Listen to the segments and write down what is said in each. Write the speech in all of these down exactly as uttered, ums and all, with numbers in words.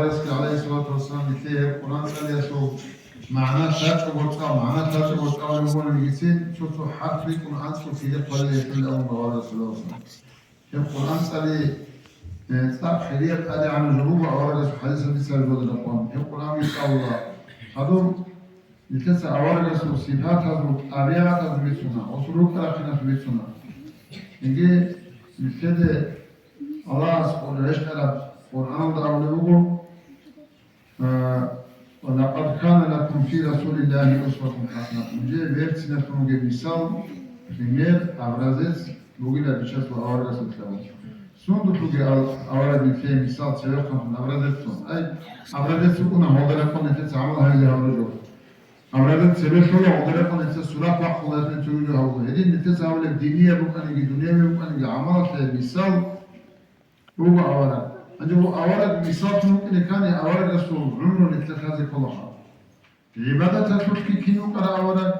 Аварагасги, гӀалайгьиссалату вассалам, нилъее гьеб Къуръан цӀалиялъул магӀна лъачӀого цӀал, магӀна лъачӀого цӀалулеб бугониги, цин цо-цо хӀарп рикӀкӀун анцӀго килихъ балей гьелъул абун буго аварагасул. Гьеб Къуръан цӀали, э, цӀакъ хирияб тӀадегӀанаб жо буго аварагасул хӀадисалда цебе жодада къван. Гьеб Къуръанги цӀалула. Гьадур нилъеца аварагасул сипатазул, тӀабигӀатазул бицуна, гъосул рукӀа-рахъиналъул бицуна. Цинги нилъеде Аллагьас Къур-, рещтӀараб Къуръаналда абулеб буго, а, «Ва лакъад кана лакум фи Расулиллагьи усватун хӀасанатун». Нижее верциналъун бугеб мисал, пример, образец бугила бичасул аварагасул кьабул. Сундулъуги ал-, авараг нилъее мисал цевехъанлъун образецлъун. Ай, образец букӀуна гьалда рекъон нилъеца гӀамал гьабизе гьабураб жо. Образец цебе лъола, гьалда рекъон нилъеца сурат бахъула, ясун цогидал гьабула. Гьедин нилъеца абулеб, динияб букӀаниги, дунявияб букӀаниги, гӀамалалъе мисал буго авараг. Гьанже гьев авараг мисаллъун вукӀине ккани, аварагасул гӀумру нилъеда лъазе кколаха. ГӀибадаталъулъги кин вукӀарав авараг,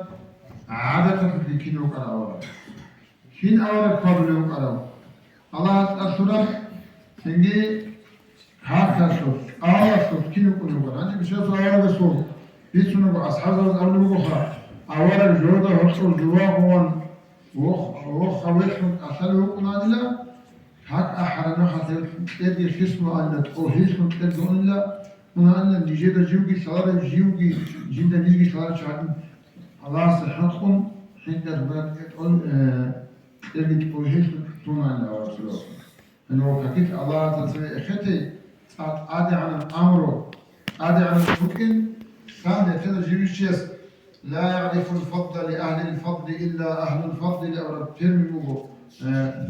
гӀадаталъулъги кин вукӀарав авараг. Кин авараг хьвадулев вукӀарав? Аллагьас тӀад лъураб, цинги какалъулъ, кӀалалъулъ кин вукӀунев вукӀарав? Гьанже бищасул аварагасул бицунаго, асхӀабзабаз абулеб бугоха, авараг журда гьоркьор жуван ван вох-, вохавелъун кӀалъалев вукӀунаанила, как ахӀараб мехалъ гьев кьерги хисун вугӀанила, тӀогьиллъун кьерги унила, унаанила, нижеда живги лъаларев, живги, жинда нижги лъаларев чи гьадин, Аллагьасда хӀинкъун, хӀинкъиялъ гураб кьетӀол, э, кьерги тӀогьиллъун тунаанила авараг цо. Гьанив какилъ Аллагьасда цеве эхетей, цӀакъ тӀадегӀанаб амру, тӀадегӀанаб букӀин, лъан нилъеда живищияс, «Ла ягӀрифул фадла ли агьлил фадли илла агьлул фадли» абураб термин буго, э,